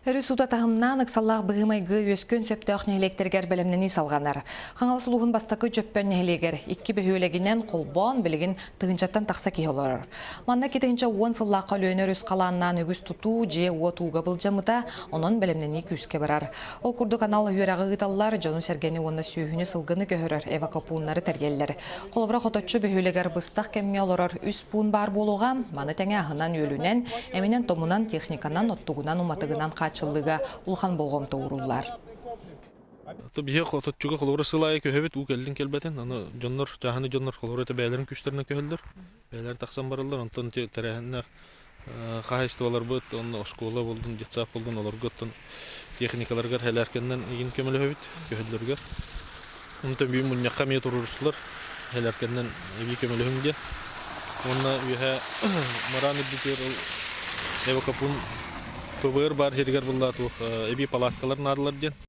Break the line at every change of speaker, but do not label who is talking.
Өрүс уута таһымнаан ыксаллаах быһыы-майгы үөскүөн сөптөөх нэһилиэктэригэр бэлэмнэнии салҕанар. Хаҥалас улууһун бастакы Дьөппөн нэһилиэгэр икки бөһүөлэгинэн холбоон билигин тыһыынчаттан тахса киһи олорор. Манна 2010 сыллаахха Өлүөнэ өрүс халааннаан үгүс тутуу, дьиэ-уот ууга былдьаммыта, онон бэлэмнэнии күүскэ барар. Ол курдук анал үөрэҕи ыыталлар, дьону-сэргэни уонна сүөһүнү-сылгыны көһөрөр эвакопууннары тэрийэллэр. Холобура, Хоточчу бөһүөлэгэр быстах кэмҥэ олорор үс пуун баар буолуоҕа. Маны тэҥэ аһынан-үөлүнэн, эминэн-томунан, техниканан, оттугунан, уматыгынан хааччыллыыга улахан болҕомто ууруллар.
Биһиги Хоточчуга холобура сыл аайы көһөбүт, уу кэллин кэлбэтин. Аны дьоннор, чааһынай дьоннор холобура это бэйэлэрин күүстэринэн көһөллөр. Бэйэлэр тахсан бараллар. Онтон тэрээһиннээх хаһаайыстыбаларбыт, онно оскуола буоллун, детсад буоллун, олорго оттон техникаларыгар хэлээркэннэн игин көмөлөһөбүт көһөллөрүгэр. Онтон бүгүн мунньахха эмиэ туруорустулар хэлээркэннэн эбии көмөлөһүҥ диэн. Уонна үөһэ мыраан үрдүтүгэр ол эвакопун ПВР баар сиригэр булла туох эбии палаткалар наадалар диэн.